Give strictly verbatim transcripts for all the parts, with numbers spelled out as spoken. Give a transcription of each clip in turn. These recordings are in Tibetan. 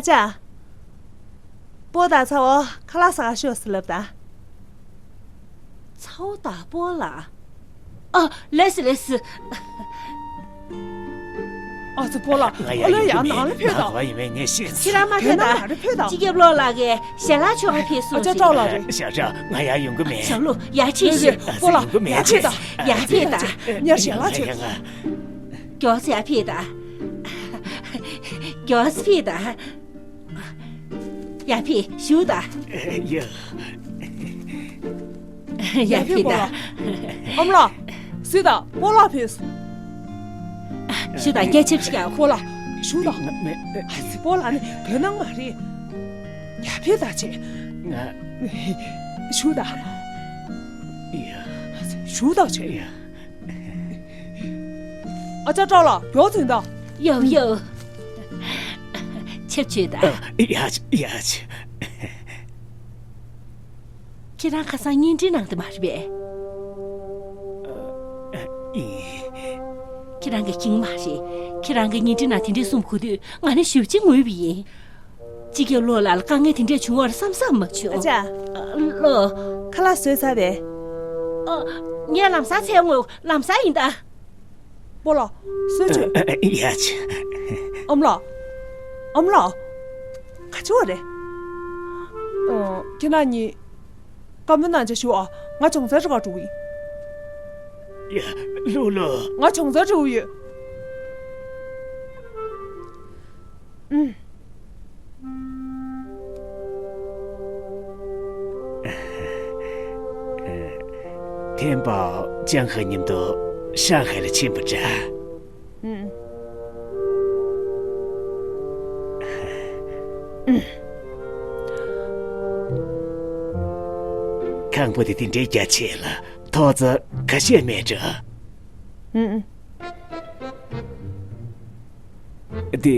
ཨ་ཅག་སྤོ་དང་ཚ་བོ་ཁ་ལག་ཟ་ག་ཤོག་ཟེར་ལབ་ད། ཚ་བོ་དང་སྤོ་ལགས། ཨ། ལགས་སོ་ལགས་སོ། ཨ་ཙི་སྤོ་ལགས། ང་ཨ་ལས་ཡང་ཡོང་གི་ཡང་མེད། ནང་ལ་ཕེབས་དང་། ནང་ལ་ཡོང་མེད། ངས་ཤེས་སོང་། ཁྱེད་རང་མ་ཕེབས་དང་། ཕེབས་དང་། སྤྱི་ཁྱབ་བློ་ལགས་ཀྱིས་ཞལ་ལག་མཆོད་ག་ཕེབས་སོང་ཟེར། ཨ་ཅག་སྤོ་ལགས་རེད། ཞག་ཞག་ང་ཡང་ཡོང་གི་མེད། ཞབས་ལུ་ཡར་ཕྱིན་ཞིག་སྤོ་ལགས་ཡར་ཕེབས་དང་། ཡར་ཕེབས་དང་། ངས་ཞལ་ལག་མཆོད། མགྱོགས་ཡར་ཕེབས་དང་། མགྱོགས་ཕེབས་དང་། ཡར་ཕེབས་བཞུགས་དང་། ཡ། ཡར་ཕེབས་དང་། ཨ་མ་ལགས། གཟིགས་དང་། སྤོ་ལགས་ཕེབས། བཞུགས་དང་། སྐད་ཆ་ཞིག་ཡང་། སྤོ་ལགས་བཞུགས་དང་། ང་མེད། ཨ་ཙི་སྤོ་ལགས་ནི་དགོས་སྣང་མ་རེད། ཡར་ཕེབས་དང་བྱས། ང་བཞུགས་དང་། ཡ། བཞུགས་དང་བྱས། ཡ། ཨ་ཅག་སྤོ་ལགས་མགྱོགས་འཛིན་དང་། ཡའོ་ཡའོ། ཆབ་ཆོས་དང་། ཡ་ཡ། ཁྱེད་རང་ཁ་སང་བརྙན་འཕྲིན་ནང་དེ་མ་རེད་པས། ཡིན། ཁྱེད་རང་གིས་ཁྱིང་མ་རེད། ཁྱེད་རང་གིས་བརྙན་འཕྲིན་ནང་དེ་འདྲས་གསུངས་གོ་དུས་ང་ནི་ཞེ་པོ་ཅིག་ངུས་པ་ཡིན། སྤྱི་ཁྱབ་བློ་ལགས་ལ་དཀའ་ངལ་དེ་འདྲས་བྱུང་བར་བསམ་བསམ་མ་བྱུང་། ཨ་ཅག་བློ། ཁ་ལག་བཟོས་ཚར་བས། ཨ། ངས་ལམ་སང་ཚལ་ངོས་ལམ་སང་ཡིན་ད། སྤོ་ལགས་གསོལ་ཇ། ཡ་ཆེ། ཨ་མ་ལགས། ཨ་མ་ལགས། ག་ཅི་བ་རེད། ཨ། ཁྱེད་རང་གཉིས་བཀའ་མོལ་གནང་བྱ་ཞུ་ཨ། ང་སྦྱོང་རྩར་འགྲོ་ག་འགྲོ་གི་ཡིན། ཡ། ལོ་ལོ། ང་སྦྱོང་རྩར་འགྲོ་གི་ཡོད། ཨུམ། ཐེན་པའོ་ཅང་ཧེ་མཉམ་དུ་ཧྲང་ཧའེ་ལ་ཕྱིན་པ་འདྲ། ཨུམ། ཁང་པ་དེ་དེ་འདྲའི་རྒྱ་ཆེ་ལ་ཐོག་བརྩེགས་ཁ་ཤས་མེད་འགྲོ། ཨུམ། འདི།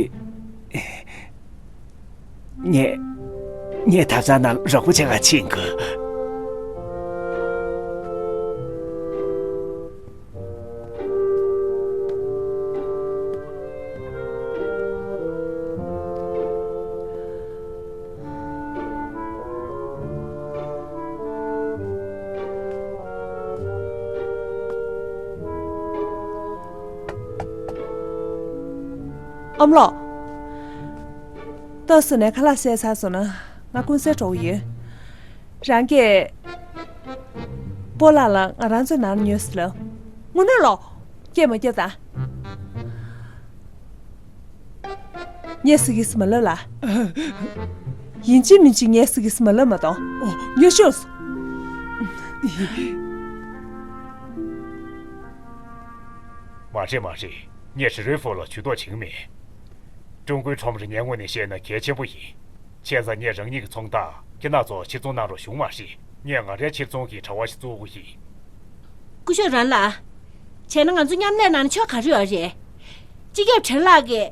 ངས། ངས་ཐབ་ཚང་ནང་རོགས་པ་བྱེད་ག་ཕྱིན་དགོས། ཨ་མ་ལགས། ཏོག་ཙམ་ནས་ཁ་ལག་བཟས་ཚར་སོང་ན་ང་ཀུན་གསལ་འགྲོ་གི་ཡོད། རང་གིས་སྤོ་ལགས་ལ་ང་རང་ཚོའི་ནང་ལ་ཉོས་ཟེར་ལབ། དངོས་གནས་ལོ། སྐད་མ་རྒྱབ་དང་། ངས་ཟེར་གི་ཟེར་མ་ལབ་ལ། ཡིན་གཅིག་མིན་གཅིག་ངས་ཟེར་གི་ཟེར་མ་ལབ་མ་གཏོགས། ཨོ། ངས་ཤོད། མ་རེད་མ་རེད། ངས་ཧྲི་རོའི་ཧྥུ་ལ་ཇུས་གཏོགས་བྱེད་ཀྱི་མེད། ཀྲུང་གོའི་ཁྲོམ་ར་ངའི་ངོས་ནས་བཤད་ན་གལ་ཆེན་པོ་ཡིན། བྱས་ཙང་ངས་རང་ཉིད་ཀྱི་ཚོང་རྟགས་ཁྱེད་རང་ཚོ་ཕྱིར་ཚོང་གནང་རོགས་ཞུ་མ་རེད། ངས་ང་རའི་ཕྱིར་ཚོང་གི་དྲ་བ་ཞིག་བཙུགས་དགོས་ཀྱི་ཡིན། སྐུ་ཞབས་རན་ལགས། བྱས་ན་ང་ཚོ་མཉམ་ལས་གནང་ན་ཆོག་ག་རེ་ཡོད་རེད། སྤྱི་ཁྱབ་ཁྲེན་ལགས་ཀྱིས།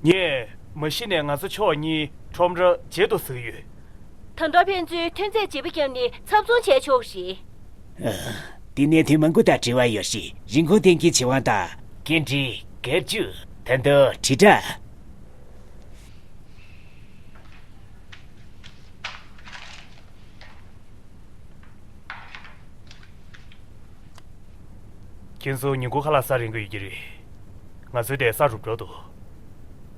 ངས་མ་གཞི་ནས་ང་ཚོ་ཕྱོགས་གཉིས་ཁྲོམ་ར་བརྗེ་འདུག་ཟེར་གྱི་ཡོད། ད་དུང་ཕན་ཚུན་ཐོན་རྫས་བརྗེ་པོ་བརྒྱབ་ནས་ཚབ་བཙོང་བྱས་ཆོག་རེད། ཨ། འདི་ནས་ཐེངས་མང་པོ་དང་འབྲེལ་བ་ཡོད་རེད། རིན་གོང་གཏན་འཁེལ་བྱེད་དབང་དང་། འགན་འཁྲི་སྒེར་གཅོད། ད་དུང་དྲིལ་བསྒྲགས། ཁྱེད་ཚོ་ཉིན་གུང་ཁ་ལག་ཟ་རན་གྱི་ཡོད་ཀྱི་རེད། ང་ཚོའི་དེ་ཟ་རུབ་འགྲོ་འདུག་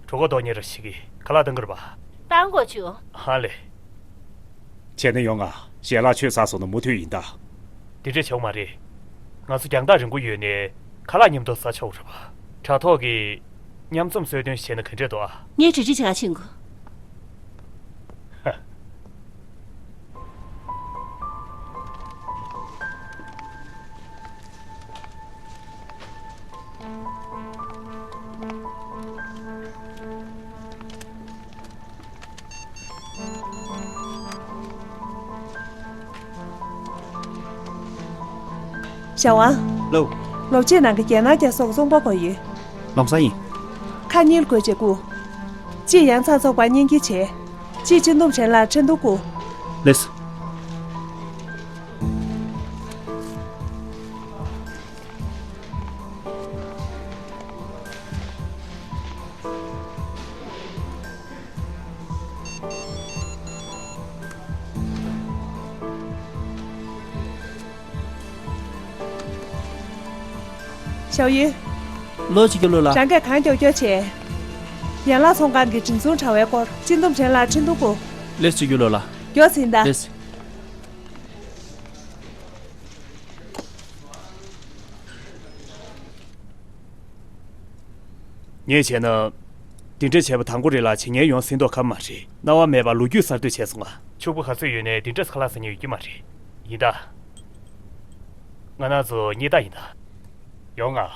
གྲོད་ཁོག་ལྡོག་ཉེ་ར་ཞིག་གིས་ཁ་ལག་བཏང་གི་རེད་པ། བཏང་དགོས་བྱུང་། ཧ་ལས། བྱས་ན་ཡོང་ང་། ཞལ་ལག་མཆོད་ཚར་སོང་ན་མུ་མཐུད་ཡིན་ད། དེ་འདྲས་བྱེད་དགོས་མ་རེད། ང་ཚོ་རྒྱང་ཐག་རིང་པོ་ཡོད་ནའི་ཁ་ལག་མཉམ་དུ་ཟ་ཆོག་རེད་པ། དྲ་ཐོག་གི་མཉམ་འཛོམས་གསོལ་སྟོན་བྱས་ན་ག་འདྲས་འདུག་ཨ། ངས་གྲ་སྒྲིག་བྱེད་ག་ཕྱིན་དགོས། ཧ། ཞའོ་ཝང་། ལོ། ལོ་ཆེན་ནང་གི་རྒྱལ་ནང་རྒྱལ་སོགས་ཚོང་པ་བགོས་ཡོད། ལམ་སང་ཡིན། ཁ་གཉིས་བགོས་བྱས་བསྐུར། གཅིག་ཡང་ཚང་ཚོགས་པ་གཉེན་སྒྲིག་བྱས། གཅིག་སྤྱི་འདོམས་ཁྲེན་ལ་ཁྲེན་ཏུ་བསྐུར། ལེས། ཞའོ་ཡུས། ལོ་གཅིག་གི་ལོ་ལ། རང་གིས་གང་མགྱོགས་མགྱོགས་བྱས། ཡན་ལག་ཚོང་ཁང་གི་བྲིན་ཚོང་དྲ་བའི་སྐོར་སྤྱི་འདོམས་ཁྲེན་ལགས་འཕྲིན་ཐུང་བསྐུར། ལོ་གཅིག་གི་ལོ་ལ། མགྱོགས་ཟིན་ད། ལོ། ངས་བྱས་ན། དེ་འདྲ་བྱས་པ་དང་པོ་རེད་ལ་བྱེད་མཁན་ཡོང་སྲིད་མདོག་ཁ་པོ་མ་རེད། སྣང་བ་མེད་པར་ལོ་རྒྱུས་གསར་གཏོད་བྱས་སོང་ང་། ཕྱུག་པོ་ག་ཚོད་ཡོད་ནའི་དེ་འདྲ་ཁ་ལག་ཟ་མཁན་ཡོད་ཀྱི་མ་རེད། ཡིན་ད། ང་རང་ཚོ་གཉིས་ད་ཡིན་ད། ཡོང་ང་།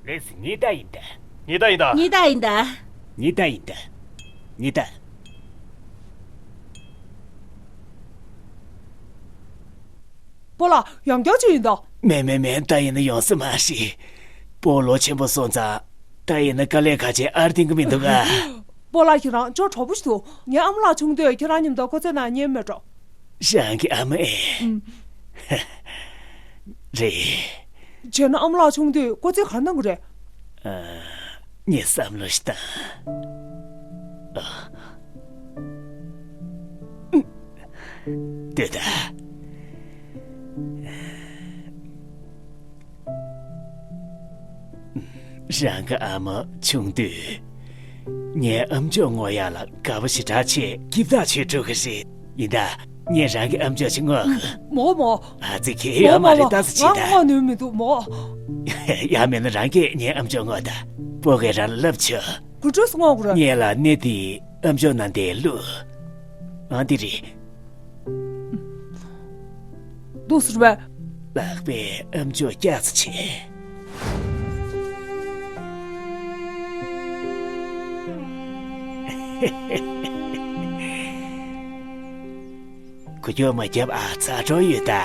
ལེགས་སེ་གཉིས་ད་ཡིན་ད། གཉིས་ད་ཡིན་ད། གཉིས་ད་ཡིན་ད། གཉིས་ད་ཡིན་ད། གཉིས་ད། སྤོ་ལགས། ཡང་བསྐྱར་ཅིག་ཡིན་ད། མེད་མེད་མེད། ད་ཡིན་ན་ཡོང་ས་མ་རེད། སྤོ་ལོ་ཆེན་པོ་སོང་ཙང་། ད་ཡིན་ན་དཀའ་ལས་ཁག་ཅིག་ཨར་འཐེན་གི་མི་འདུག་ག། སྤོ་ལགས། ཁྱེད་རང་ཅོག་གྲོགས་པོ་ཞིག་འདུག་ངའི་ཨ་མ་ལགས་ཆུང་དུས་ཁྱེད་རང་མཉམ་དུ་ཁོ་ཚོའི་ནང་ཉལ་མེད་འགྲོ། རང་གི་ཨ་མ་ཨེ། ཨུམ། རེད། བྱས་ན་ཨ་མ་ལགས་ཆུང་དུས་ཁོ་ཚོས་ག་རེ་གནང་གི་རེད། ཨ། ངས་བསམ་བློ་ཞིག་བཏང་། ཨ། ལྟོས་དང་། རང་གི་ཨ་མ་ཆུང་དུས། ངའི་ཨམ་ཅོག་བསྔོག་ཡག་ལ་དགའ་པོ་ཞེ་དྲག་བྱས་ཀིབ་ཏག་བྱེད་འགྲོ་གི་རེད། ཡིན་ད། ངས་རང་གི་ཨམ་ཅོག་ཅིག་བསྔོག་གི། མོ་མོ། ཨ་ཙི། ཁྱེད་ཡོད་མ་རེད། ད་ཙི་བྱེད་ད། ང་བསྔོག་ནུས་མི་འདུག་མོ། ཡང་མིན་ན་རང་གིས་ངའི་ཨམ་ཅོག་བསྔོག་ད། སྤོ་གིས་རང་ལ་ལབ་ཆོག་ག་འདྲས་བསྔོག་དགོས་རེད། ངས་ལ་སྣེ་དེ་ཨམ་ཅོག་ནང་དེ་བླུགས། ཨ། འདི་རེད། འདུག་ཟེར་བས། ལག་པས་ཨམ་ཅོག་སྐྱག་ཙམ་བྱས། ཁུ་ཁྱོ་མ་རྒྱབ་ཨ། ཚ་གྲང་ཡོད་ད།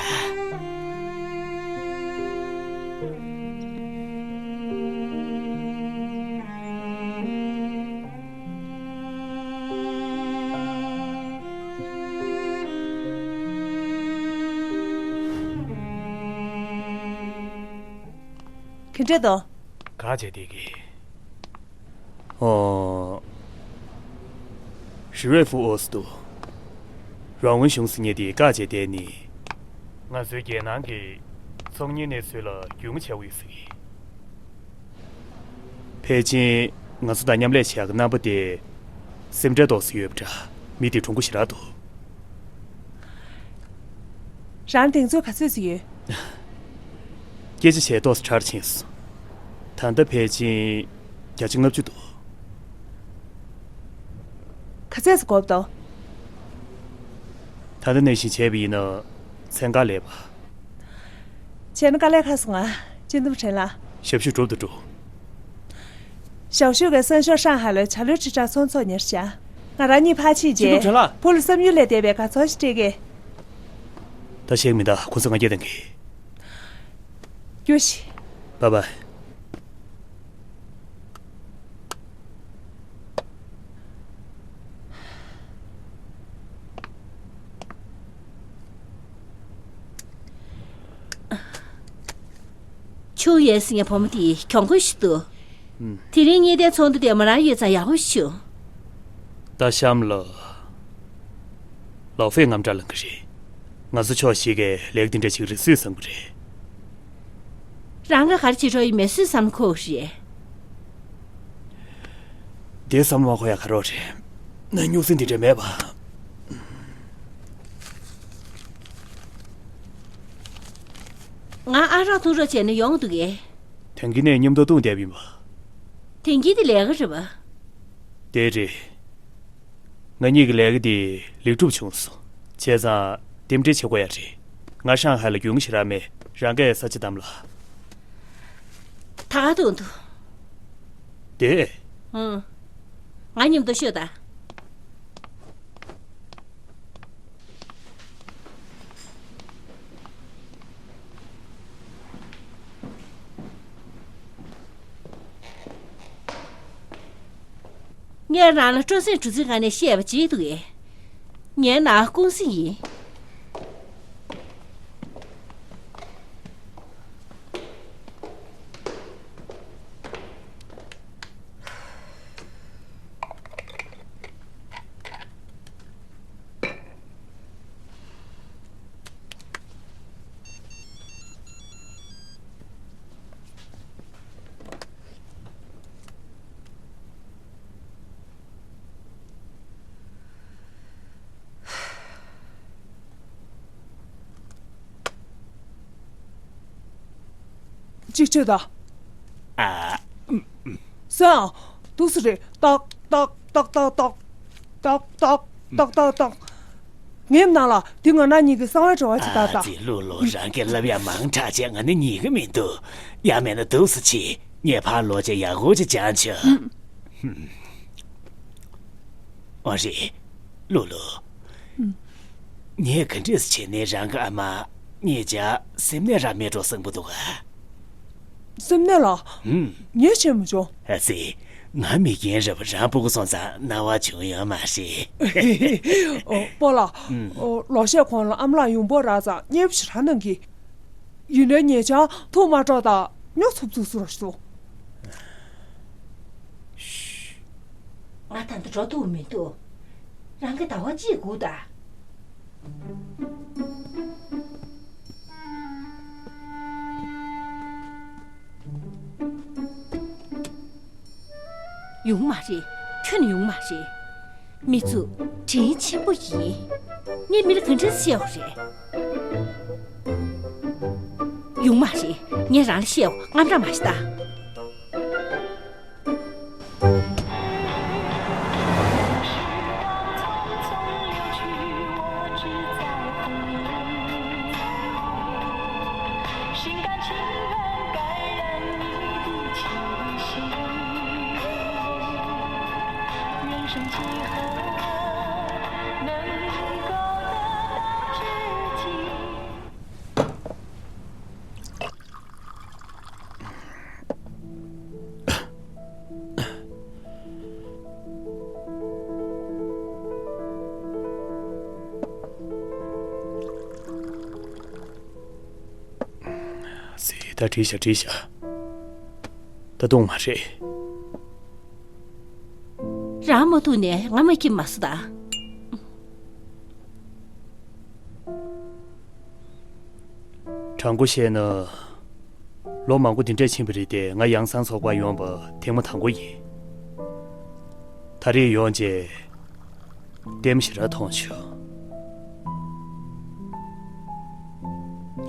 ག་འདྲས་འདུག་ག་བྱས་བསྡད་ཀྱི། ཨོ། ཞི་རོས་ཧྥུ་ཨོ་སི་འདུག་རང་དབང་བྱུང་ཟེར་མཁན་དེ་བཀག་བྱས་བསྡད་ནི། ང་ཚོའི་རྒྱལ་ནང་གི་ཚོང་གཉེར་གནས་ཚུལ་ལ་རྒྱུས་མངའ་ཆེ་བོ་ཡོད་ཟེར་གི། ཕལ་ཆེར་ང་ཚོ་དང་མཉམ་ལས་བྱེད་ཡག་གི་རྣམ་པ་དེ་སེམས་ཁྲལ་ཏོག་ཙམ་ཡོད་པ་འདྲ། མི་དེ་གྲུང་པོ་ཞེ་དྲག་འདུག་རང་གདེང་ཚོད་ག་ཚོད་ཙམ་ཡོད། སྐད་ཆ་བྱས་ཏོག་ཙམ་ཁྲ་རུ་ཕྱིན་སོང་། ད་ལྟ་ཕལ་ཆེར་བརྒྱ་ཆ་ལྔ་བཅུ་འདུག་ག་ཚད་ཙམ་དགོས་འདུག་ད་ལྟ་ནང་བཞིན་བྱས་པ་ཡིན་ན་ཚན་ཁག་ལས་པ། བྱས་ན་དཀའ་ལས་ཁག་སོང་ང་། སྤྱི་འདོམས་ཁྲེན་ལགས། ཞབས་ཞུ་གྲུབ་དང་འགྲོ། ཞའོ་ཞུས་ཀྱིས་སང་ཞོགས་ཧྲང་ཧའེ་ལ་ཇ་ལོའི་ཁྲི་ཕྲག་ཚོང་ཚོགས་གཉེར་བཞག་ང་རང་གཉིས་ཕར་ཕྱིན་རྗེས། སྤྱི་འདོམས་ཁྲེན་ལགས། བུ་ལ་བསམ་ཡུལ་ལས་འདས་པའི་དགའ་ཚོར་ཞིག་སྤྲད་ཀྱི། ད་ཞིག་མི་འདུག་ཁོ་ཚོས་ང་སྐད་གཏོང་གི། རྒྱུགས་ཤིག་བཱའི་བཱའི། ཆུང་ཡོད་ཟེར་མཁན་བུ་མོ་དེ་གྱོང་གུན་ཞིག་འདུག་ཨུམ། དེ་རིང་གཉིས་ལྡན་ཚོགས་འདུ་དེ་མོ་རང་ཡོད་ཙང་ཡག་པོ་ཞིག་བྱུང་། ད་གཤམ་ལ། ལའོ་ཧྥེ་དངངས་སྐྲག་ལངས་ཀྱི་རེད། ང་ཚོ་ཕྱོགས་ཞིག་གིས་ལས་ཀ་འདི་འདྲ་བྱེད་ཀྱི་རེད་སུས་བསམ་གྱི་རེད། རང་གིས་ག་རེ་བྱེད་འགྲོ་ཡི་མེད་སུས་བསམ་ཁོ་རེད། དེ་བསམ་བློ་མ་འཁོར་ཡག་ག་རེ་རེད། ན་སྨྱུག་སྲིང་དེ་འདྲ་མེད་པ། ང་ཨ་རག་འཐུང་རོགས་བྱས་ན་ཡོང་འདུག་གས། དེང་གི་ནས་མཉམ་དུ་འཐུང་བསྡད་པ་ཡིན་པ། དེང་གི་དེ་ལས་ཀ་རེད་པ། དེ་རེད། ང་གཉིས་ཀྱི་ལས་ཀ་དེ་ལེགས་གྲུབ་བྱུང་སོང་། བྱས་ཙང་རྟེན་འབྲེལ་བྱེད་དགོས་ཡ་རེད། ང་ཧྲང་ཧའེ་ལ་རྒྱུས་མངའ་ཞེ་དྲག་མེད། རང་གིས་ས་ཆ་བདམས་ལ། ད་ག་འཐུང་འདུག་དེ། ཨང་། ང་མཉམ་དུ་ཤོད་དང་། ངས་རང་ལ་སྤྲོ་གསེང་གྲུ་གཟིངས་སྒང་ནས་བཤད་པ་བརྗེད་འདུག་གས། ངའི་ནང་ཀུང་སི་ཡིན། གཅིག་བྱོས་དང་། ཨ། སོང་། འདུག་སེ་རེད། ཏག་ཏག་ཏག་ཏག་ཏག་ཏག་ཏག་ཏག་ཏག་ཏག་ངའི་ནང་ལ་དེ་ང་རང་གཉིས་ཀྱི་གསང་བའི་དྲི་བ་ཅིག་ད་ཨ་ད། ཙི། ལུ་ལུ། རང་གིས་ལབ་ཡ་མང་དྲགས་བྱས། ང་ནི་ཉན་གི་མི་འདུག་ཡང་མིན་ན་འདུག་སེ་བྱེད། ངས་ཕར་ལོག་བྱས་ཡག་པོ་ཅིག་སྦྱངས་བྱུང་། ཨོ་རེད། ལུ་ལུ། ངས་ག་འདྲས་བྱས་ནས་རང་གི་ཨ་མ་ཉེ་ཆར་སེམས་ནད་རག་མེད་འགྲོ་བསམ་གི་འདུག་ག་སེམས་ནད་ལ། ངས་བྱས་མ་བྱུང་། ཨ་ཙི། ང་མི་རྒན་རེད་པ། རང་སྤུ་གུ་སོང་ཙང་སྣང་བ་བྱུང་ཡོད་མ་རེད། ཨོ། སྤོ་ལགས། ཨོ། ལོ་ཤས་གོང་ལ་ཨ་མ་ལགས་ཡོང་འབོད་རག་ཙང་མཉེས་པོ་ཞེ་དྲག་གནང་གི། ཡིན་ནའི་ཉེ་ཆར་ཐུག་མ་འགྲོ་དང་སྨྱོ་ཚུབ་ཚུབ་སུ་ར་ཞུ། ང་ད་ལྟ་འགྲོ་ཐུབ་མི་འདུག་རང་གི་ཟླ་བ་གཅིག་སྒུག་དང་། ཡོང་མ་རེད། ཁྱོན་ནས་ཡོང་མ་རེད། མི་ཚོ་དྲིན་ཆེན་པོ་ཡིན། ངས་མི་ལ་ག་འདྲ་བཤད་དགོས་རེད། ཡོང་མ་རེད། ངས་རང་ལ་བཤད་དགོས། དངངས་སྐྲག་མ་བྱེད་ད། ཟེར། ད་བྲིས་བཞག་བྲིས་བཞག་ད་གཏོང་མ་རེད། རང་མ་ཐུག་ནས་ང་མ་ཁྱིམ་མ་སུ་དང་། དྲང་པོ་བཤད་ན། ལོ་མང་པོ་འདི་འདྲས་ཕྱིན་པ་རེད་དེ། ང་ཡང་སང་ཚོགས་པར་ཡོང་པ་ཐེངས་མ་དང་པོ་ཡིན། ད་རེས་ཡོང་རྗེས་ལྟད་མོ་ཞེ་དྲག་མཐོང་བྱུང་།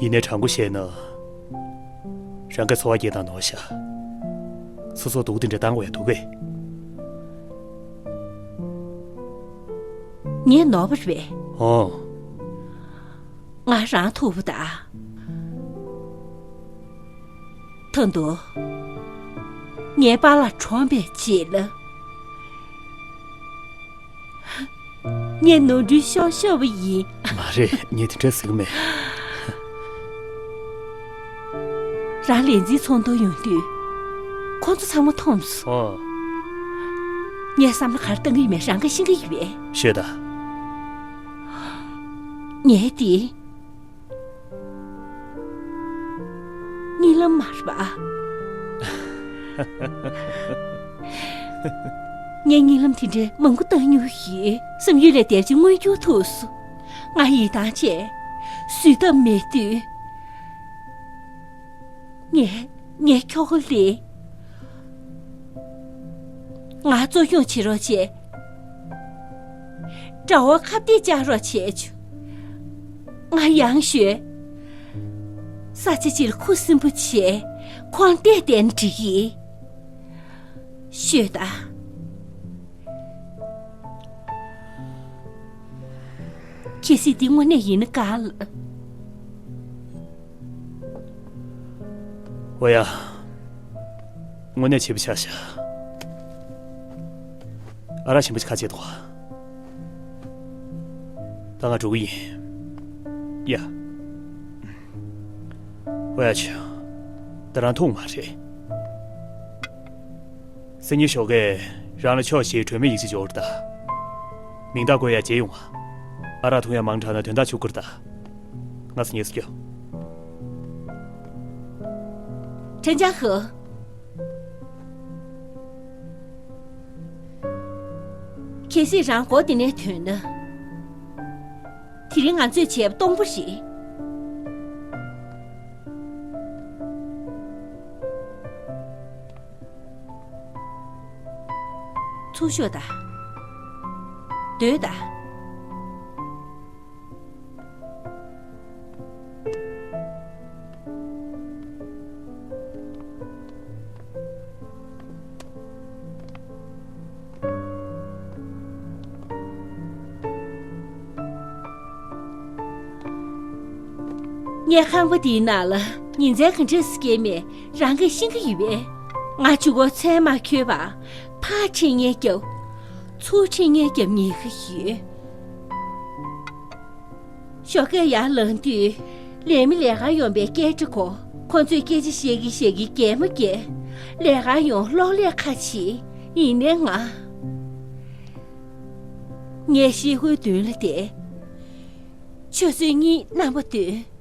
ཡིན་ནའི་དྲང་པོ་བཤད་ན། རང་གི་འཚོ་བ་སྐྱེལ་སྟངས་ནོར་ཤག་སོ་སོ་སྡུག་དེ་འདྲ་བཏང་དགོས་ཡ་འདུག་གས། ངས་ནོར་བ་རེད་པས། ཨོ། ང་རང་ཐུག་པ་དང་། ད་དུང་། ངའི་པཱ་ལགས་གྲོངས་པའི་རྗེས་ལ། ངས་ནོར་འཁྲུལ་ཤོར་ཤོར་བ་ཡིན། མ་རེད། ངས་དེ་འདྲ་ཟེར་གི་མེད། རང་ལས་འཛིན་ཚོགས་འདུར་ཡོང་དུས། ཁོང་ཚོ་ཚང་མ་མཐོང་སོང་། ཨོ། ངས་བསམ་བློ་ག་རེ་བཏང་གི་ཡོད་མེད་རང་གིས་ཤེས་ཀྱི་ཡོད་པས། ཤོད་ད། ངས་དེ། གཉིད་ལམ་མ་རེད་པ། ངས་གཉིད་ལམ་དེ་འདྲའི་མང་པོ་བཏང་མྱོང་ཡོད། བསམ་ཡུལ་ལས་འདས་ཕྱིན་མངོན་འགྱུར་ཐུབ་སོང་། ང་ཡི་དྭགས་བྱས། བཟོད་ཐབས་མེད་དུས། ངས། ངས་ཁྱོ་ག་ལ། ང་གཙོ་སྐྱོང་བྱེད་རོགས་བྱས། དགྲ་བོར་ཁ་གཏད་བཅག་རོགས་བྱས་བྱུང་། ང་ཡང་ཞོན། ས་ཆ་གཅིག་ལ་ཁུ་སིམ་པོ་བྱས། ཁོང་བལྟས་བསྡད་ན་འགྲིག་གི། ཤོད་ད། གལ་སྲིད་འདི་དངོས་གནས་ཡིན་ན་དགའ་ལ། ཨོ་ཡ། དངོས་གནས་བྱེད་པ་ཆགས་ཤག་ཨ་རག་ཞིམ་པོ་ཅིག་ཁ་བྱེད་དོ། ད་ང་འགྲོ་གི་ཡིན། ཡ། ཨོ་ཡ་ཆུ། ད་རང་ཐུག་མ་རེད། སང་ཉིན་ཞོགས་ཀས་རང་ལ་ཕྱོགས་བཞིའི་གྲོས་མོལ་ཡིག་ཆ་འབྱོར་རེད་ད། མིང་རྟགས་བཀོད་ཡ་བརྗེད་ཡོང་ང་། ཨ་རག་འཐུང་ཡ་མང་དྲགས་ན་དོན་དག་ཆུ་ཁུར་ད། ང་ཚོ་ཉལ་ས་སྐྱོད། ཁྲེན་ཅང་ཧེ། གལ་སྲིད་རང་སྒོ་དེ་ནས་ཐོན་ན། དེ་རིང་ང་ཚོས་བྱས་པ་སྟོང་པ་རེད། ཚུར་ཤོག་དང་། སྡོད་དང་། ངའི་ཁང་པ་འདིའི་ནང་ལ་ཉིན་མཚན་ག་འདྲས་སུ་སྐྱེལ་མེད་རང་གིས་ཤེས་ཀྱི་ཡོད་པས། ང་གཅིག་པོ་མཚན་མ་འཁྱོལ་བར་ཕར་འཕྲིན་ཉན་རྒྱབ། ཚུར་འཕྲིན་ཉན་རྒྱབ་ཉན་གྱི་ཡོད། ཞོགས་ཀས་ཡར་ལངས་དུས། ལས་མི་ལས་ཀར་ཡོང་པའི་སྐད་སྒྲ་གོ། ཁོ་ཚོས་སྐད་ཆ་བཤད་ཀྱིན་བཤད་ཀྱིན་གད་མོ་བགད། ལས་ཀར་ཡོང་གློག་ཀླད་ཁ་ཕྱེ། ཡིན་ནའི་ང་། ངས་ཤེལ་སྒོའི་མདུན་ལ་བསྡད། ཆུ་ཚོད་གཉིས་རྣམ་པ་བདུན།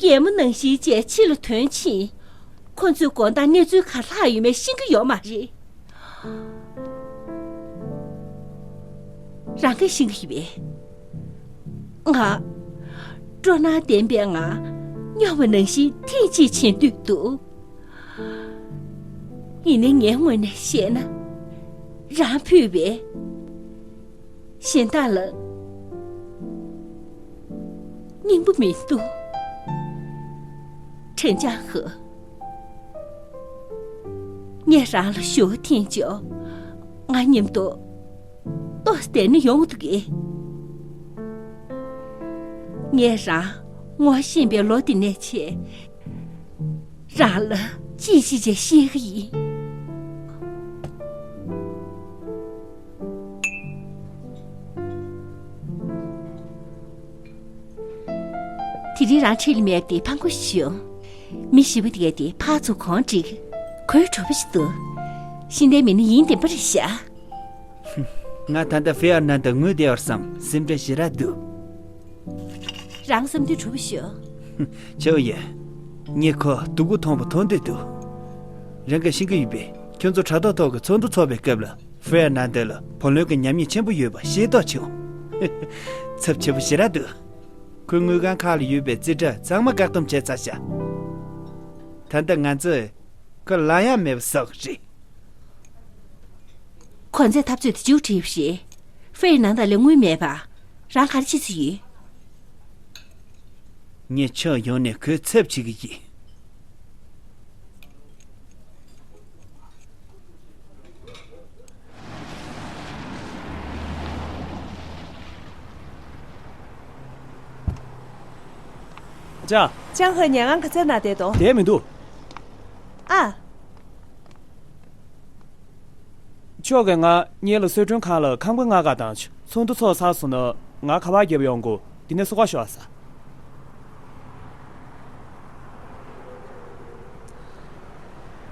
གད་མོ་ནང་བཞིན་བྱས་ཕྱི་ལ་ཐོན་ཕྱིན། ཁོ་ཚོས་དགོང་དག་གནས་ཚུལ་ག་རེ་ལྷག་ཡོད་མེད་ཤེས་ཀྱི་ཡོད་མ་རེད། རང་གིས་ཤེས་ཀྱི་ཡོད་པས། ང་། སྤྲོ་སྣང་ལྡན་པའི་ངང་སྨྱོ་བ་ནང་བཞིན་ཐེངས་གཅིག་བྱེད་འདོད་འདུག། ཡིན་ནའི་ངའི་ངོས་ནས་བཤད་ན། རང་ཕུད་པའི་གཞན་དག་ལ་སྙིང་པོ་མི་འདུག། དྲན་ཅང་ཧེ། ངས་རང་ལ་ཞུ་བ་འཐེན་ཆོག། ང་མཉམ་དུ་ཏོག་ཙམ་བསྡད་ན་ཡོང་འདུག་གས། ངས་རང་ངོ་ཤེས་པའི་ལོ་འདི་ནས་བྱས། རང་ལ་ཅི་ཞིག་བྱས་ཤེས་ཀྱི་ཡིན། དེ་རིང་རང་འཁྲིས་ལ་མེད་དེ་ཕངས་པོ་ཞིག་བྱུང་། མི་ཞེ་པོ་དེ་གས་དེ་ཕར་ཚུར་གང་འགྲིག། གོས་གྲུབ་པ་ཞིག་འདུག། ཤེས་ལྡན་མི་སྣ་ཡིན་བདེན་པ་རེད་ཤག། ང་ད་ལྟ་ཧྥེ་ཨར་ནན་ཏ་ངུས་བསྡད་པར་བསམ། སེམས་ཁྲལ་ཞེ་དྲག་འདུག། རང་བསམ་དོན་གྲུབ་པ་ཞུ། ཆོ་ཡེ། ངས་ཁོ་སྡུག་པོ་མཐོང་པ་མཐོང་འདོད་འདུག། རང་གིས་ཤེས་ཀྱི་ཡོད་པས། ཁྱོད་ཚོ་དྲ་ཐོག་ཐོག་གི་ཚོགས་འདུ་ཚོགས་པའི་སྐབས་ལ་ཧྥེ་ཨར་ནན་ཏ་ལ་བུ་ལོན་གྱི་ཉམས་ཉེས་ཆེན་པོ་ཡོད་པ་ཤེས་རྟོགས་བྱུང་། ཚབས་ཆེ་པོ་ཞེ་དྲག་འདུག། ཁོའི་དངུལ་ཁང་ཁག་ལ་ཡོད་པའི་རྩིས་ཁྲ་ཚང་མ་བཀག་སྡོམ་བྱས་ཚར་ཤག། ད་ལྟ་ང་ཚོས་ཁོ་ལབ་ཡག་མེད་པ་བཟོ་གི་རེད། གོ་མཛོད་འཐབ་རྩོད་དེ་མཇུག་སྒྲིལ་བ་རེད། ཧྥེ་ཨར་ནན་ཏ་ལ་དངུལ་མེད་པ། རང་ག་རེ་བྱེད་རྩིས་ཡོད། ངས་ཕྱོགས་ཡོངས་ནས་ཁོའི་ཚབ་བྱེད་ཀྱི་ཡིན། ཅ། ཅང་ཧེ་ཉལ་ཁང་ག་ཚད་ན་བསྡད་དོ། བསྡད་མི་འདུག། ཨ། ཕྱོགས་ཀྱིས་ང་གཉེར་ལ་གསོལ་མགྲོན་ཁང་ལ་ཁང་པ་ང་ག་དང་ཚོགས་འདུ་ཚོགས་ཚར་སོང་ན་ང་ག་པར་རྒྱབ་ཡོང་དགོས། འདི་ནས་སོ་ག་ཤོག་ཨ་ས།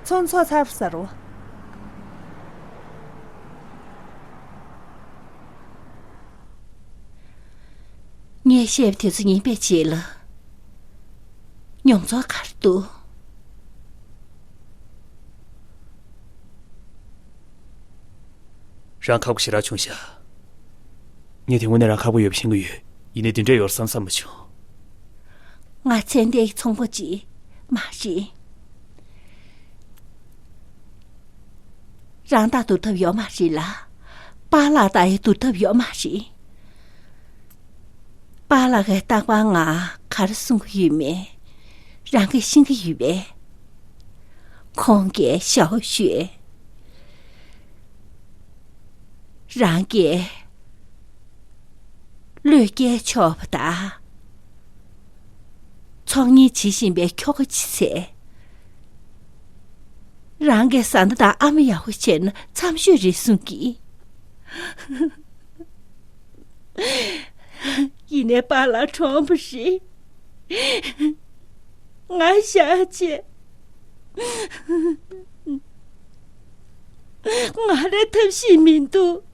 ཚོགས་འདུ་ཚོགས་ཚར་ས་རུ། ངས་བཤད་པ་དེ་ཚོ་ཉན་པའི་རྗེས་ལ་མྱོང་ཚོར་ག་རེ་འདུག། རང་ཁག་པོ་ཞེ་དྲག་བྱུང་ཤག། ངས་དེ་དངོས་གནས་རང་ཁག་པོ་ཡོད་པ་ཤེས་ཀྱི་ཡོད། ཡིན་ནའི་འདི་འདྲས་ཡོང་བསམ་བསམ་མ་བྱུང་། ང་ཚེ་འདས་ཀྱི་ཚོང་པ་ཅིག་མ་རེད། རང་དང་བསྡུར་ཐབས་ཡོད་མ་རེད་ལ། པཱ་ལགས་དང་ཡང་བསྡུར་ཐབས་ཡོད་མ་རེད། པཱ་ལགས་ཀྱིས་རྟག་པར་ང་ག་རེ་གསུང་གི་ཡོད་མེད་རང་གིས་ཤེས་ཀྱི་ཡོད་པས། ཁོང་གིས་ཞའོ་ཞུས། རང་གིས་བློས་བཀལ་ཆོག་པ་དང་། ཚོང་གཉེར་བྱེད་བཞིན་པའི་ཁྱོ་ག་ཅིག་བཙལ། རང་གི་བཟའ་ཟླ་དང་ཨ་མ་ཡག་པོ་བྱས་ན་འཚམ་ཤོས་རེད་གསུང་གི། ཡིན་ནའི་པཱ་ལགས་གྲོངས་པ་རེད། ང་བཞག་བྱས། ང་རང་ཐབས་ཤེས་མི་འདུག།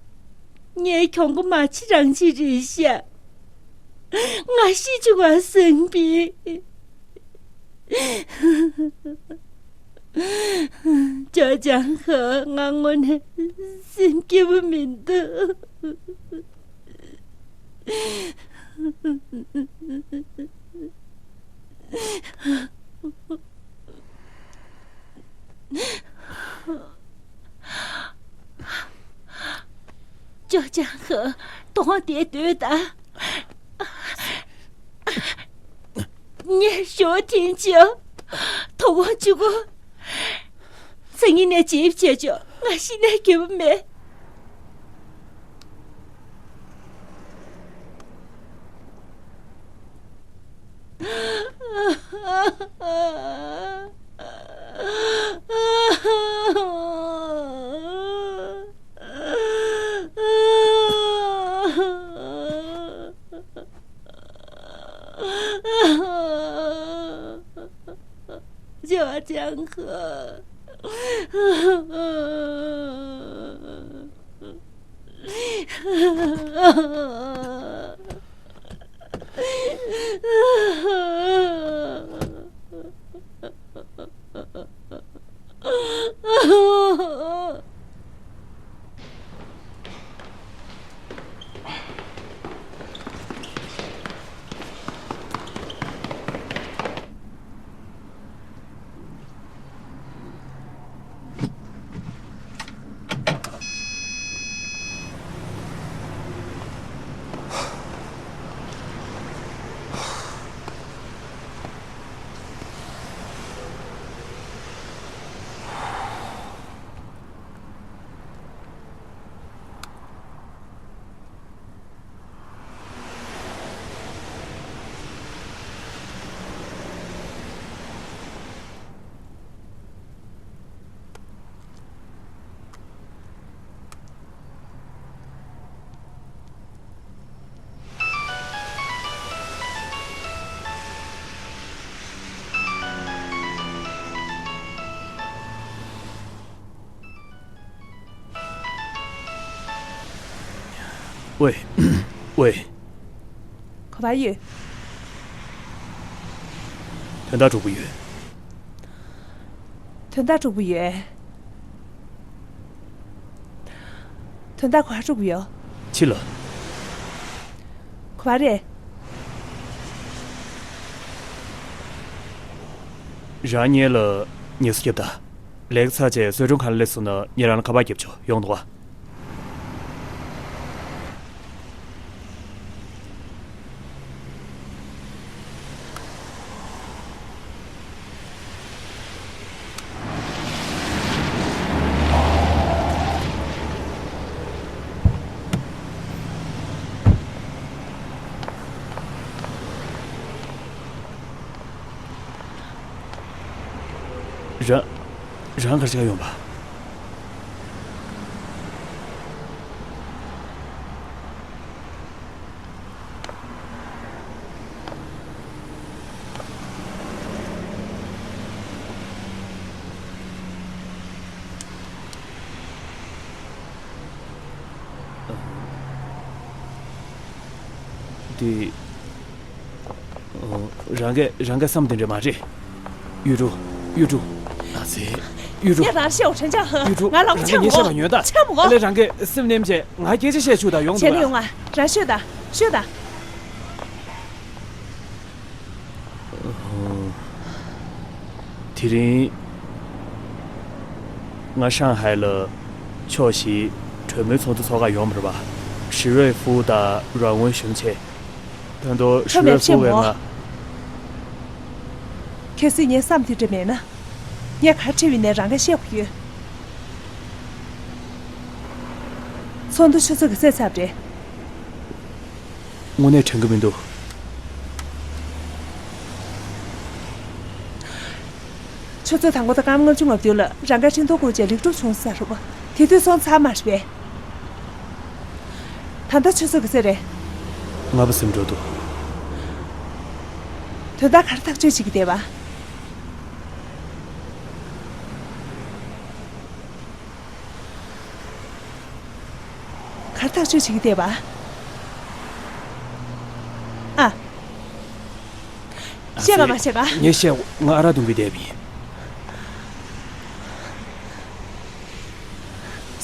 ངའི་གྱོང་པོ་མ་བྱེད་རང་བྱེད་རེད་ཤག། ང་ཤི་བཅུག་པ་བཟང་པས། ཅོ་ཅང་ཧེ། ང་དངོས་གནས་སེམས་སྐྱིད་པོ་མི་འདུག། ཅོ་ཅང་ཧེ། དོང་དེ་སྡོད་དང་། ངས་ཞོ་འཐེན་ཆོག། དོ་དགོང་གཅིག་པོ། སང་ཉིན་ནས་བྱེད་བྱེད་ཆོག། ང་ཤི་ནས་འགྱོད་པ་མེད། ཅོ་ཅང་ཧི། ཝེ། ཝེ། ག་པར་ཡོད། དོན་དག་འགྲུབ་པ་ཡོད། དོན་དག་འགྲུབ་པ་ཡོད། དོན་དག་ག་པར་འགྲུབ་པ་ཡོད། ཕྱི་ལ། ག་པར་རེད། རང་ཉིད་ལ་ཉེས་སུ་བརྒྱབ་ད། ལས་ཀ་ཚར་རྗེས་གསོལ་མགྲོན་ཁང་ལ་སླེབས་སོང་ན་ངས་རང་ལ་ཁ་པར་རྒྱབ་ཆོག་ཡོང་འདུག་ག་རང་། རང་ག་རེ་བྱེད་ག་ཡོང་པ། འདི། རང་གི་རང་གི་བསམ་དེ་འདྲ་མ་རེད། གཡུ་སྒྲོན། གཡུ་སྒྲོན། ཨ་ཙི། གཡུ་སྒྲོན། ངས་རང་བཤད་འོ་ཁྲན་ཅང་། གཡུ་སྒྲོན། ང་ལ་རང་ཆགས་གི་ངས་བཤད་པ་ཉོན་ད། ཆགས་མོ། ཨ་ལས་རང་གི་སེམས་ནེམ་བྱས་ང་སྐད་ཆ་བཤད་ཆུག་ད་ཡོང་། བྱས་ན་ཡོང་ང་། རང་ཤོད་ད། ཤོད་ད། དེ་རིང་ང་ཧྲང་ཧའེ་ལ་ཕྱོགས་བཞིའི་གྲོས་མོལ་ཚོགས་འདུ་ཚོགས་ག་ཡོང་བ་རེད་པ། ཞི་རོས་ཧྥུ་དང་རང་ཝུན་ཞུན་ཆེ། ད་དུང་ཞི་རོས་ཧྥུ་བས་ང་། གལ་སྲིད་ངའི་བསམ་དེ་འདྲ་མེད་ན། ངས་ག་རེ་བྲིས་པ་ཡིན་ནའི་རང་གིས་ཤེས་དགོས་ཡོད། ཚོགས་འདུ་ཆུ་ཚོད་ག་ཚོད་ཚར་བ་རེད། དངོས་གནས་དྲན་གྱི་མི་འདུག་ཆུ་ཚོད་དང་པོ་དང་སྐར་མ་ལྔ་བཅུ་ང་བདུན་ལ་རང་གིས་འཕྲིན་ཐུང་བསྐུར་བྱས་ལེགས་གྲུབ་བྱུང་ཟེར་རེད་པ། དེ་དུས་སོང་ཚར་མ་རེད་པས། ད་ལྟ་ཆུ་ཚོད་ག་ཚོད་རེད། ང་པ་སེམས་འགྲོ་འདུག་དོན་དག་ག་རེ་ཐག་གཅོད་བྱེད་ཀྱི་བསྡད་པ། ག་རེ་ཐག་གཅོད་བྱེད་ཀྱི་བསྡད་པ། ཨ། བཤད་ག་མ་བཤད་ག་ངས་བཤད། ང་ཨ་རག་འཐུང་གི་བསྡད་པ་ཡིན།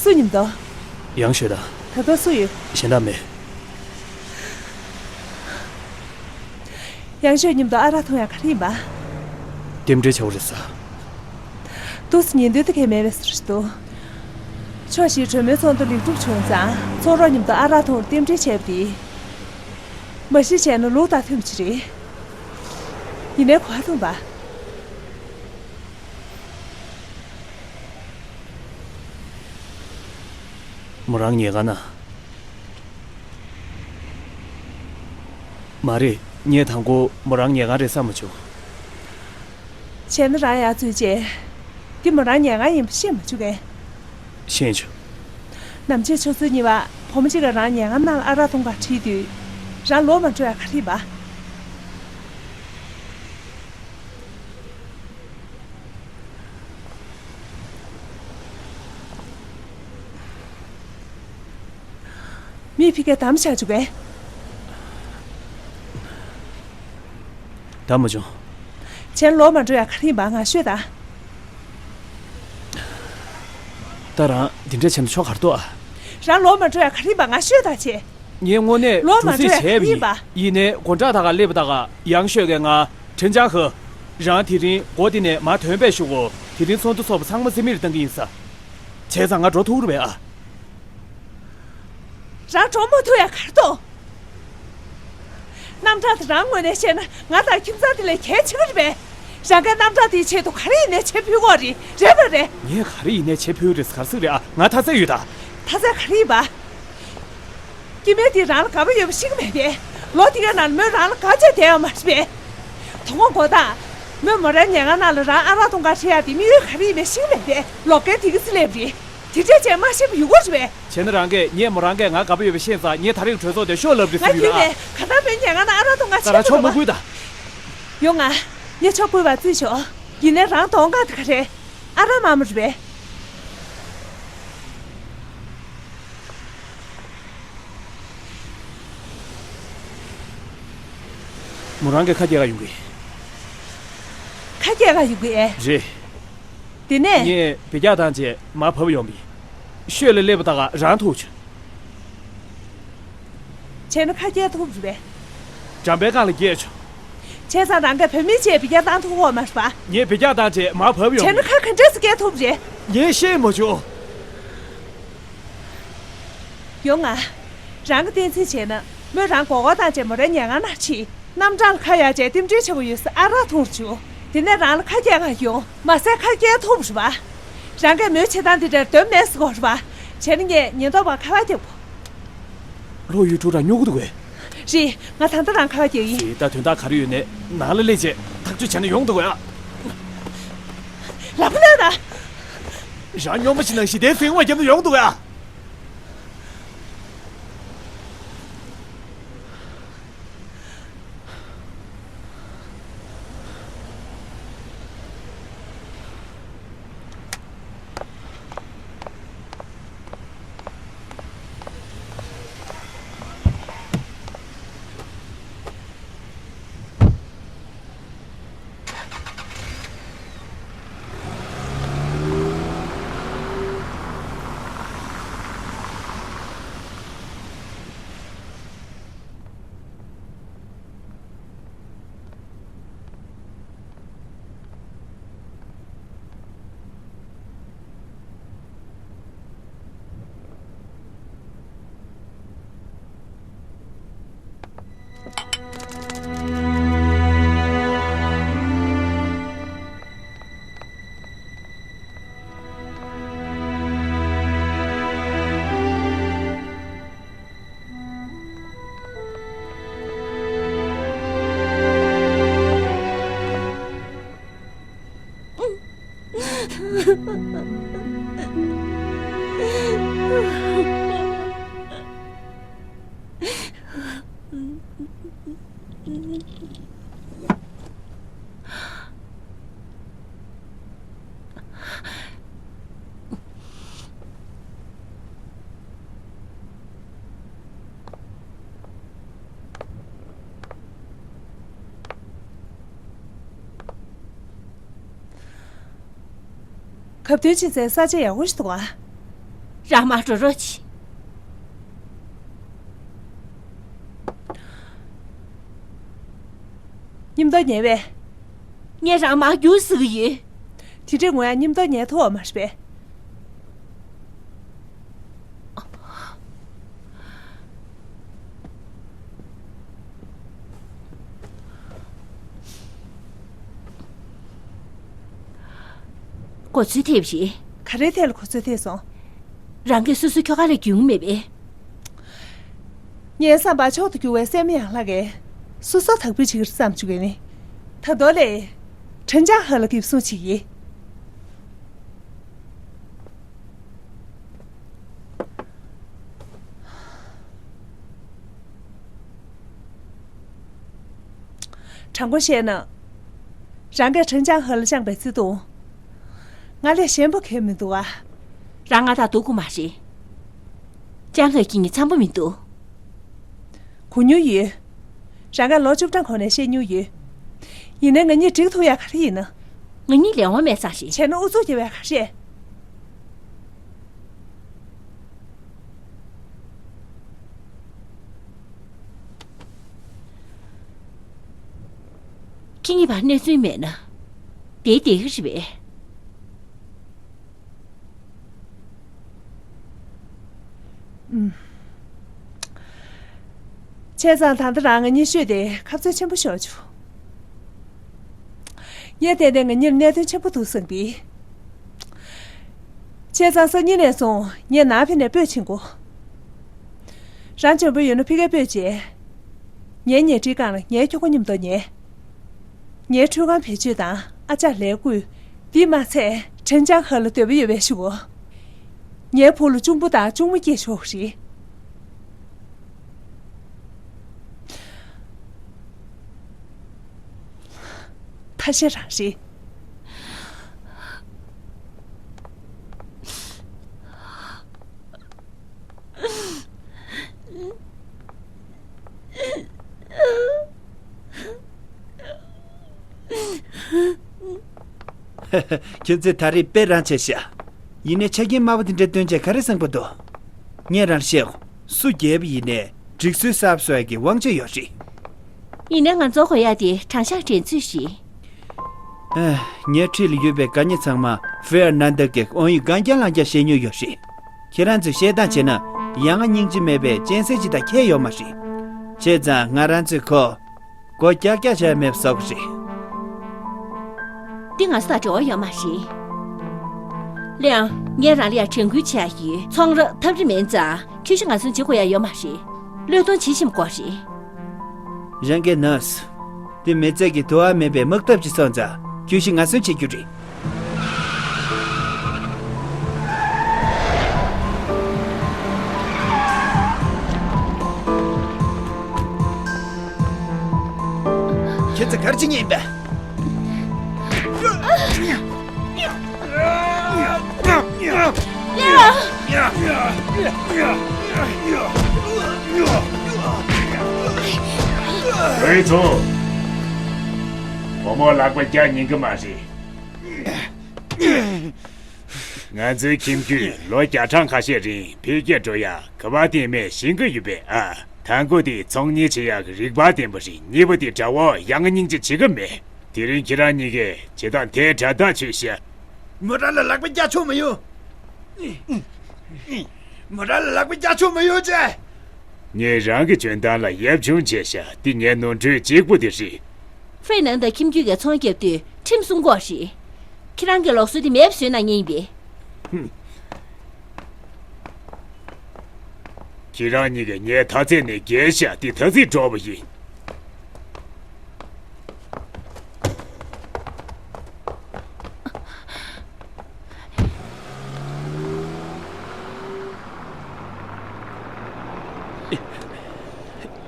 སུ་མཉམ་དུ། ཡང་ཤོད་དང་། ད་དུང་སུ་ཡོད། གཞན་དག་མེད། ཡང་ཤོད་མཉམ་དུ་ཨ་རག་འཐུང་ཡག་ག་རེ་ཡིན་པ། རྟེན་འབྲེལ་བྱ་བ་རེད་ཟེར། འདུག་སེ་ཉན་འདོད་དེ་གས་མེད་པས་ཟེར་འདུག་ཕྱོགས་བཞིའི་གྲོས་མོལ་ཚོགས་འདུ་ལེགས་གྲུབ་བྱུང་ཙང་ཚོགས་རོགས་མཉམ་དུ་ཨ་རག་འཐུང་བར་རྟེན་འབྲེལ་བྱས་པ་དེ། མ་གཞི་བྱས་ན་ལུགས་དང་མཐུན་པ་ཅིག་རེད། ཡིན་ནའི་ག་པར་འཐུང་པ། མོ་རང་ཉལ་ཁང་ན། མ་རེད། ངས་དང་པོ་མོ་རང་ཉལ་ཁང་རེད་བསམ་མ་བྱུང་། བྱས་ན་རང་ཡར་འཛུལ་རྗེས། འདི་མོ་རང་ཉལ་ཁང་ཡིན་པ་ཤེས་མ་བྱུང་གས། ཤེས་བྱུང་། ནམ་ཕྱེད་ཆུ་ཚོད་གཉིས་པ་བུ་མོ་གཅིག་གིས་རང་ཉལ་ཁང་ནང་ལ་ཨ་རག་འཐུང་གར་ཁྲིད་དུས། རང་ལོག་མ་འགྲོ་ཡ་ག་རེ་ཡིན་པ། མི་ཕ་གིར་བདམས་བཞག་བཅུག་གས། བདམས་མ་བྱུང་། བྱས་ན་ལོག་མ་འགྲོ་ཡ་ག་རེ་ཡིན་པ་ང་ཤོད་ད། ད་རང་འདི་འདྲ་བྱས་ན་ཆོག་ག་རེ་འདུག་ཨ། རང་ལོག་མ་འགྲོ་ཡ་ག་རེ་ཡིན་པ་ང་ཤོད་ད་བྱས། ངས་དངོས་གནས་ལོག་མ་འགྲོ་ཡ་ག་རེ་ཡིན་པ། ཡིན་ནའི་སྒོ་འགྲམ་ད་ག་སླེབས་པ་ད་ག་ཡང་ཤོད་གས་ང་དྲན་འཆར་གི། རང་དེ་རིང་སྒོ་དེ་ནས་མར་ཐོན་པས་ཞུ་གོ། དེ་རིང་ཚོགས་འདུ་ཚོགས་པ་ཚང་མ་རྩིས་མེད་བཏང་གི་ཡིན་ས། བྱས་ཙང་ང་འགྲོ་ཐུབ་རེད་པས་ཨ། རང་འགྲོ་མ་ཐུབ་ཡ་ག་རེ་འདུག། རྣམ་གྲངས་དེ་རང་ངོས་ནས་བཤད་ན་ང་དང་ཁྱིམ་ཚང་དེ་ལས་གལ་ཆེ་གི་རེད་པས། རང་གིས་རྣམ་གྲངས་དེའི་ཆེད་དུ་ག་རེ་ཡིན་ནའི་བྱེད་ཕོད་ཀྱི་རེད། རེད་པས་རེད། ངས་ག་རེ་ཡིན་ནའི་བྱེད་ཕོད་རེད་ཟེར་ག་རེ་ཟེར་གི་རེད་ཨ། ང་མཐའ་ཚད་ཡོད་ད། མཐའ་ཚད་ག་རེ་ཡིན་པ། སྐྱེ་དམན་དེས་རང་ལ་དགའ་པོ་ཡོད་པ་ཤེས་ཀྱི་མེད་པས། ལོ་དེ་གའི་ནང་ལ་མོས་རང་ལ་དགའ་བྱས་བསྡད་ཡོད་མ་རེད་པས། དོ་དགོང་དགོང་དག་མོས་མོ་རའི་ཉལ་ཁང་ནང་ལ་རང་ཨ་རག་འཐུང་གར་ཁྲིད་ཡ་དེ་དམིགས་ཡུལ་ག་རེ་ཡིན་མིན་ཤེས་ཀྱི་མེད་པས། ལོག་སྐད་དེ་ག་ཚོད་སླེབས་རེད། དེ་འདྲས་བྱས་མ་ཤེས་པ་ཡོད་དགོས་རེད་པས། བྱས་ན་རང་གིས་ངས་མོ་རང་གིས་ང་དགའ་པོ་ཡོད་པ་ཤེས་ཙང་ངས་ད་རེས་གྲོས་ཚོགས་དེ་ཤོག་ལབ་རེད་ཟེར་ང་གི་ཡོད་ཡིན་ན། ནས་གང་ལྟར་མོའི་ཉལ་ཁང་ནང་ཨ་རག་འཐུང་གར་ཁྲིད་ད་ཡོད་རེད་པ། ད་རང་ཆོག་མ་ཕོད་ད། ཡོང་ང་། ངས་ཆོག་ཕོད་པ་རྩིས་ཆོག། ཡིན་ནའི་རང་གདོང་དཀར་དེ་ག་རེད། ཨ་རག་དམར་མོ་རེད་པས། མོ་རང་གིས་ཁ་སྐྱེལ་ག་ཡོང་གི། ཁ་སྐྱེལ་ག་ཡོང་གི་ཨེ། རེད། དེ་ནས། ངས་འབུད་རྒྱག་བཏང་རྗེས་མར་བབས་ཡོང་པས། ཤོད་ལ་སླེབས་པ་ད་ག་རང་ཐུག་བྱུང་། བྱས་ན་ཁ་སྐྱེལ་ཐུབ་རེད་པས། འགྲམ་པའི་སྒང་ལ་སྐྱེལ་བྱུང་། བྱས་ཙང་རང་གིས་བུད་མེད་ཅིག་འབུད་རྒྱག་བཏང་ཐུབ་ཀྱི་ཡོད་མ་རེད་པ། ངས་འབུད་རྒྱག་བཏང་རྗེས་མར་བབས་ཡོང་། བྱས་ན་ཁ་ག་འདྲས་སེ་སྐྱེལ་ཐུབ་རེད། ངས་ཤེས་མ་བྱུང་། ཡོང་ང་། རང་གིས་བསྟན་འཛིན་བྱས་ན་མོས་རང་མགོ་སྐོར་བཏང་རྗེས་མོ་རའི་ཉལ་ཁང་ནང་ཁྲིད། རྣམ་གྲངས་ལ་ཁ་གཡར་རྗེས་རྟེན་འབྲེལ་བྱེད་དགོས་ཡོད་ས་ཨ་རག་འཐུང་རུ་བཅུག། དེ་ནས་རང་ལ་ཁ་སྐྱེལ་ག་ཡོང་། མ་ཟད་ཁ་སྐྱེལ་ཐུབ་རེད་པ། རང་གིས་མོའི་བྱེད་སྟངས་འདི་འདྲར་འདོད་མེད་ཟེར་གོ་རེད་པ། བྱས་ན་ངས་ཉེན་རྟོག་པར་ཁ་པར་རྒྱག་དགོས། ལྷོ་ཡུལ་གྲུ་ར་སྨྱོ་གི་འདུག་གས། རེད། ང་ད་ལྟ་རང་ཁ་པར་རྒྱག་གི་ཡིན། ད་དོན་དག་ག་རེ་ཡོད་ནའི་ནང་ལ་སླེབས་རྗེས་ཐག་གཅོད་བྱས་ན་ཡོང་འདུག་གས། ལབ་ན་ད། རང་སྨྱོན་པ་ཞིག་ནང་བཞིན་དེ་ཟིང་བ་བརྒྱབ་ན་ཡོང་འདུག་གས། གབ་མདུན་ཕྱིན་ཚེ་ས་ཆ་ཡག་པོ་ཞིག་འདུག་ཨ། རང་མར་འགྲོ་རོགས་གྱིས། མཉམ་དུ་ཉལ་བས། ངས་རང་མར་རྒྱུགས་ཟེར་གྱི་ཡོད། དེ་འདྲས་ངོ་ཡང་མཉམ་དུ་ཉལ་ཐུབ་པ་མ་རེད་པས། གོ་ཚོད་ཐེབས་རེད། ག་རེའི་ཐད་ལ་གོ་ཚོད་ཐེབས་སོང་། རང་གིས་སོ་སོའི་ཁྱོ་ག་ལ་རྒྱུས་མེད་པས། ངའི་བསམ་པར་མཆོག་ཏུ་གྱུར་བའི་སྲས་མོ་ཡན་ལག་གིས། སོ་སོ་དག་པོའི་ཆིག་རྩམ་བཅུག་གི་ནི། ད་དོ་ལེ། དྲན་ཅང་ཧ་ལ་གིབ་སུང་ཆིག་ཡི། དྲང་པོ་བཤད་ན། རང་གིས་དྲན་ཅང་ཧ་ལ་བཅངས་པའི་བརྩེ་དུང་། ང་ལས་ཞན་པོ་གང་མི་འདུག་ཨ། རང་ང་དང་སྡུག་གོ་མ་རེད། ཅང་ཧ་ཁྱེད་གཉིས་འཚམ་པོ་མི་འདུག་གོ་མྱོང་ཡོད། རང་ག་ལོ་བཅུ་གྲངས་གོང་ནས་བཤད་མྱོང་ཡོད། ཡིན་ནའི་ང་གཉིས་འགྲིག་ཐུབ་ཡ་ག་རེ་ཡིན་ན། ང་གཉིས་ལས་དབང་མེད་ས་ཞིག་བྱས་ན་ཨུ་ཚུགས་རྒྱབ་ཡ་ག་རེ་རེད། ཁྱེད་གཉིས་བར་གནས་ཚུལ་མེད་ན། བསྡད་བསྡད་ཀྱི་རེད་པས། ཨུམ། བྱས་ཙང་ད་ལྟ་རང་ང་གཉིས་ཤོད་དེ་ཁ་རྩོད་ཆེན་པོ་ཤོར་བྱུང་། ངས་བལྟས་ཏེ་ང་གཉིས་ལ་གནད་དོན་ཆེན་པོ་འདུག་བསམ་གི། བྱས་ཙང་སང་ཉིན་ནས་བཟུང་ངས་ནང་ཕེབས་ནས་སྤོས་ཕྱིན་གོ། རང་འཇོན་པོ་ཡོད་ན་ཕ་གིར་སྤོས་བྱས། ངའི་ཉལ་ཁྲིའི་སྒང་ལ་ངའི་ཁྱོ་ག་མཉམ་དུ་ཉལ། ངའི་ཁྲུས་ཁང་བེད་སྤྱོད་དང་ཨ་ཅག་ལས་བསྐུས། འདི་མ་ཚད་དྲན་ཅང་ཧ་ལ་འདོད་པ་ཡོད་པའི་ཞུ་གོ། ངའི་བུ་ལ་གཅུང་པོ་དང་གཅུང་མོ་སྐྱེས་ཆོག་རེད། ཐ་ཤལ་རང་རེད། ཁྱོད་ཚོས་ད་རེས་དཔེ་རང་ཆེ་ཤག་ཡིན་ནའི་ཆ་རྐྱེན་དམའ་བ་དེ་འདྲ་སྟོན་བྱས་ག་རེ་བཟང་པོ་འདུག་ངས་རང་བཤད། སུ་རྒྱལ་པོ་ཡིན་ནའི་སྒྲིག་སྲོལ་གསར་པ་བཟོ་ཡ་གི་དབང་ཆ་ཡོད་རེད། ཡིན་ནའི་ང་ཚོ་དགོས་ཡ་དེ་དྲང་གཞག་འགྲན་རྩོད་རེད། ཨ། ངའི་འཁྲིས་ལ་ཡོད་པའི་དགའ་ཉེ་ཚང་མ་ཧྥེ་ཨར་ནན་ཏེ་གི་དབང་ཡོད་གན་རྐྱལ་ལངས་རྐྱལ་བཤད་མྱོང་ཡོད་རེད། ཁྱེད་རང་ཚོས་བཤད་སྟངས་བྱས་ན་ཡ་ང་སྙིང་རྗེ་མེད་པའི་གཅན་གཟན་ཅིག་དང་ཁྱད་ཡོད་མ་རེད། བྱས་ཙང་ང་རང་ཚོས་ཁོ། མགོ་ཀྱག་ཀྱག་བྱས་མེད་པ་བཟོ་གི་རེད། འདི་ང་ཚོ་དང་འབྲེལ་བ་ཡོད་མ་རེད། ལེའང་ངས་རང་ལ་ཡ་དྲན་སྐུལ་བྱས་ཡོད། ཚོང་ར་ཐབས་རི་མིན་ཙང་ཁྱོད་ཤི་ང་ཚོ་བྱེད་དགོས་ཡ་ཡོད་མ་རེད། བློས་གཏོང་བྱེད་ཤེས་དགོས་རེད། རང་གི་ནོར་སི། འདི་མི་ཚེ་གི་དུ་བ་མེད་པའི་དམག་འཐབ་ཅིག་སོང་ཙང་ཁྱོད་ཤི་ང་གསོན་བྱེད་རྒྱུ་རེད། ཁྱེད་ཚོ་ག་རེ་བྱེད་མཁན་ཡིན་པས། ལོས་ཚོ། བུ་མོ་ལག་པ་རྒྱག་ཉན་གི་མ་རེད། ང་ཚོའི་ཁྱིམ་རྒྱུད་ལོ་བརྒྱ་གྲངས་ཁ་ཤས་རིང་འཕེལ་རྒྱས་འགྲོ་ཡ་ག་བ་དེ་མེད་ཤེས་ཀྱི་ཡོད་པས་ཨ། དང་པོ་དེ་ཚོང་གཉེར་བྱེད་ཡག་གི་རིག་པ་ལྡན་པ་རེད། གཉིས་པ་དེ་དགྲ་བོ་ཡ་ང་སྙིང་རྗེ་བྱེད་ཀྱི་མེད། དེ་རིང་ཁྱེད་རང་གཉིས་ཀས་བྱེད་སྟངས་དེ་འདྲ་ཐག་ཆོད་ཤག་མོ་རང་ལ་ལག་པ་རྒྱག་ཆོག་མ་ཡོང་། མོ་རང་ལ་ལག་པ་རྒྱག་ཆོག་མ་ཡོང་ཅེ། ངས་རང་གི་འཇོན་ཐང་ལ་ཡབ་ཆུང་བྱས་ཤག་འདི་ངའི་ནོར་འཁྲུལ་གཅིག་པུ་དེ་རེད། ཧྥེ་ནང་དང་ཁྱིམ་རྒྱུད་ཀྱི་ཚོང་རྒྱབ་དུས་ཁྲིམས་སྲུང་དགོས་རེད། ཁྱེད་རང་གི་ལུགས་སྲོལ་དེ་མེད་པ་བཟོས་གནང་མཁན་ཡིན་པས། ཧུམ། ཁྱེད་རང་གཉིས་ཀྱིས་ངའི་ཐ་ཚིག་ནས་བརྒལ་ཤག་འདི་ཐ་ཚིག་འགྲོ་བ་ཡིན།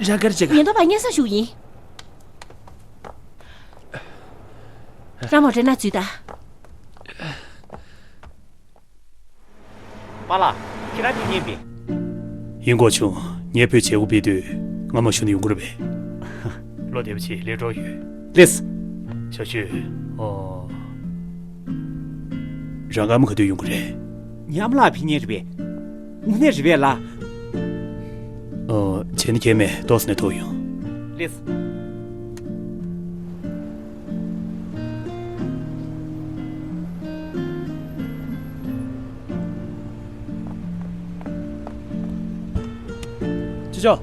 རང་གར་ཅིག་ཉེན་རྟོག་པ་སྙན་སེང་ཞུ་ཡིན། རང་མོ་ཊ་ནང་འཛུལ་ད། པཱ་ལགས། ཁྱེད་རང་ཕེབས་མཁན་པས། ཡིན། གོ་བྱུང་། ངས་བོད་བྱེད་སྒོ་སྤེལ་དུས་སྔ་མོ་ཞུ་ན་ཡོང་གི་རེད་པས། བློ་བདེ་པོ་བྱེད། ལས་འགྲོ་ཡོད། ལེས། ཞབས་ཞུ། ཨོ། རང་སྐར་མ་ག་དུས་ཡོང་གི་རེད། ཉམས་ལ་ཕི་ཉེ་རེད་པས། དངོས་གནས་རེད་པས་ལགས། ཨོ། བྱས་ན་ཁྱད་མེད། ཏོག་ཙམ་ནས་ཐུག་ཡོང་། ལེས། ཅི་ཅོ།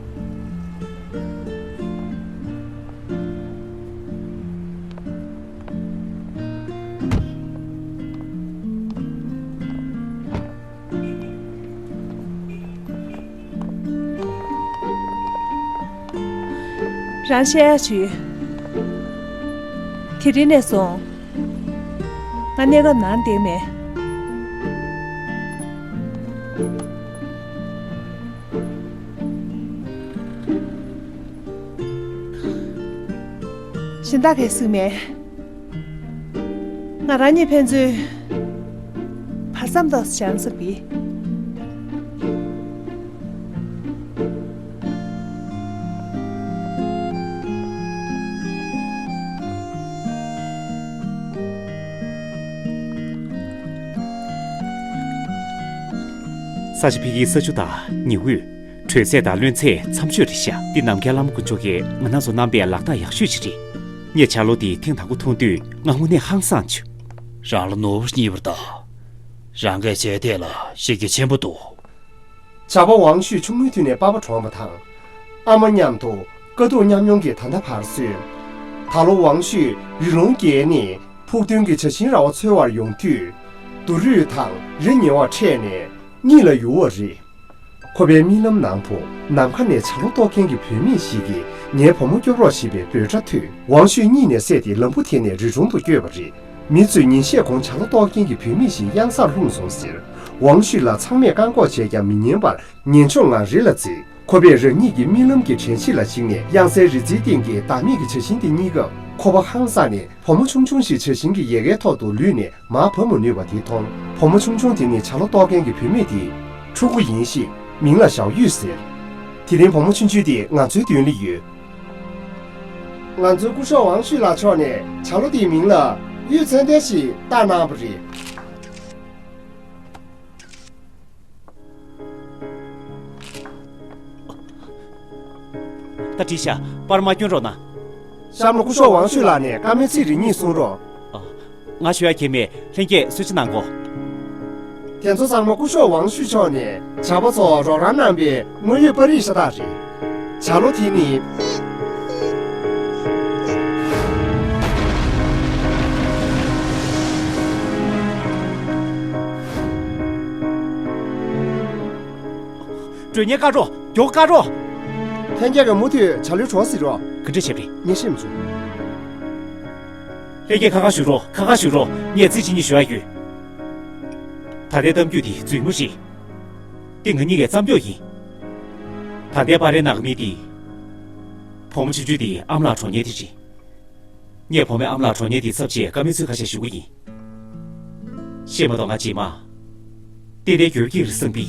རང་བཤད་ཡ་བྱོས། དེ་རིང་ནས་བཟུང་ང་གནས་སྐབས་ནང་བསྡད་མེད། གཞན་དག་གས་སུས་མེད། ང་རང་གཉིས་ཕན་ཚུན་བར་མཚམས་ཐོག་བཞག་ན་བསམ་གི། ས་ཆ་ཕ་གིའི་ས་ཆུ་དང་ཉི་འོད། དྲོད་ཚད་དང་རློན་ཚད་མཚམས་ཆོད་རེད་ཤག་འདི་ནམ་མཁའི་བླ་མ་དཀོན་མཆོག་གིས་ང་རང་ཚོ་བསྣམས་པའི་ལག་རྟགས་ཡག་ཤོས་ཅིག་རེད། ངས་བྱ་ལོ་འདི་ཐེངས་དང་པོ་མཐོང་དུས་ང་དངོས་གནས་ཧང་སངས་བྱུང་། རང་ལ་ནོར་བུ་རྙེད་པར་གདའ། རང་གིས་བྱས་དེ་ལ་གཞི་རྒྱ་ཆེན་པོ་འདུག་བྱ་བ་ཝང་ཤུས་ཆུང་ངུའི་དུས་ནས་པ་ཕ་གྲོངས་པ་དང་། ཨ་མ་མཉམ་དུ་དཀའ་སྡུག་མཉམ་མྱོང་གིས་ད་ལྟ་བར་སོན། ད་ལོ་ཝང་ཤུས་རི་ལུང་བརྒལ་ནས་ཕུགས་འདུན་གྱི་བྱ་བཞིན་ར་བ་འཚོལ་བར་ཡོང་དུས། རྡོ་རུས་དང་རི་ཉེ་བར་འཕྲད་ནས་གཉིད་ལ་ཡུར་བ་རེད། ཁོ་པའི་རྨི་ལམ་ནང་དུ་ནམ་མཁའ་ནས་བྱ་ལོ་གཏོར་མཁན་གྱི་བུད་མེད་ཞིག་གིས་ངའི་བུ་མོ་སྐྱོབ་རོགས་ཞེས་པའི་འབོད་སྒྲ་ཐོས། ཝང་ཤུས་གཉིད་ནས་སད་དེ་ལམ་བུ་དེད་ནས་རི་གྲོང་དུ་བསྐྱོད་པ་རེད། མི་ཚོས་ཉིན་ཤས་གོང་བྱ་ལོ་གཏོར་མཁན་གྱི་བུད་མེད་ཞིག་གཡང་སར་ལྷུང་སོང་ཟེར། ཝང་ཤུས་ལ་ཚང་མས་བཀག་འགོག་བྱས་ཀྱང་མི་ཉན་པར་ངན་ཕྱོགས་ངང་རི་ལ་འཛེགས། ཁོ་པས་རང་ཉིད་ཀྱི་རྨི་ལམ་གྱི་དྲན་ཤེས་ལ་གཞིགས་ནས་གཡང་སའི་རི་རྩེའི་སྟེང་གི་བདག་མེད་ཀྱི་བྱ་བཞིན་དེ་རྙེད་སྐབས་ཁོ་པ་ཧང་སངས་ནས་བུ་མོ་ཆུང་ཆུང་ཞིག་བྱ་བཞིན་གྱི་ཡལ་གའི་ཐོག་ཏུ་ལུས་ནས་མར་བབས་མ་ནུས་པ་དེ་མཐོང་། བུ་མོ་ཆུང་ཆུང་དེ་ནི་བྱ་ལོ་གཏོར་མཁན་གྱི་བུད་མེད་དེའི་ཕྲུ་གུ་ཡིན་ཞིང་མིང་ལ་ཞའོ་ཡུས་ཟེར། དེ་རིང་བུ་མོ་ཆུང་ཆུང་དེ་ང་ཚོའི་མདུན་ལ་ཡོད། ང་ཚོའི་སྐུ་ཞབས་ཝང་ཤུས་ལགས་མཆོག་ནས་བྱ་ལོ་དེའི་མིང་ལ་གཡུས་ཚན་ལྡན་ཞིག་བཏགས་གནང་བ་རེད། ད་བྲིས་ཤག་པར་མ་སྐྱོན་རོགས་གནང་། གཤམ་ལ་སྐུ་ཞབས་ཝང་ཤུས་ལགས་ནས་བཀའ་མོལ་ཚིག་རེ་གཉིས་གསུང་རོགས། ཨ། ང་ཞུ་ཡ་གང་ཡང་མེད། ལྷན་རྒྱས་གསོལ་ཇ་གནང་གོ། དེ་ཚོ་ཚང་མ་སྐུ་ཞབས་ཝང་ཤུས་མཆོག་ནས་བྱ་བ་ཚོར་རོགས་རམ་གནང་པའི་དངོས་ཡོད་པར་རིས་ཤ་སྟག་རེད། བྱ་ལོ་དེ་ནི། མགྲོན་གཉེར་བཀག་རོགས། མགྱོགས་བཀག་རོགས། ལྷན་རྒྱས་ཀྱིས་མུ་མཐུད་བྱ་ལོའི་བྲོ་བ་གཟིགས་རོགས། ག་འདྲ་བྱས་པ་རེད། ངས་ཤེས་མི་བྱུང་། ལྷན་རྒྱས་ཁ་ཁ་བཞུགས་རོགས། ཁ་ཁ་བཞུགས་རོགས། ངས་ཚིག་གཅིག་གཉིས་ཞུ་ཡ་ཡོད། ད་ལྟའི་གཏམ་རྒྱུད་འདི་རྫུན་མ་རེད། འདི་ང་གཉིས་ཀའི་རྩ་མཆོག་ཡིན། ད་ལྟའི་པར་རིས་ནང་གི་མི་འདི། བུ་མོ་ཆུང་ཆུང་འདིའི་ཨ་མ་ལགས་གྲོངས་མཁན་དེ་རེད། ངས་བུ་མོའི་ཨ་མ་ལགས་གྲོངས་མཁན་དེའི་ཚབ་བྱས་བཀའ་མོལ་ཚིག་ཁ་ཤས་ཞུ་གི་ཡིན། ཤེས་མ་གཏོགས་ང་རྗེས་མ། ཏན་ཏན་གྱོད་ཀྱི་རི་སང་པི།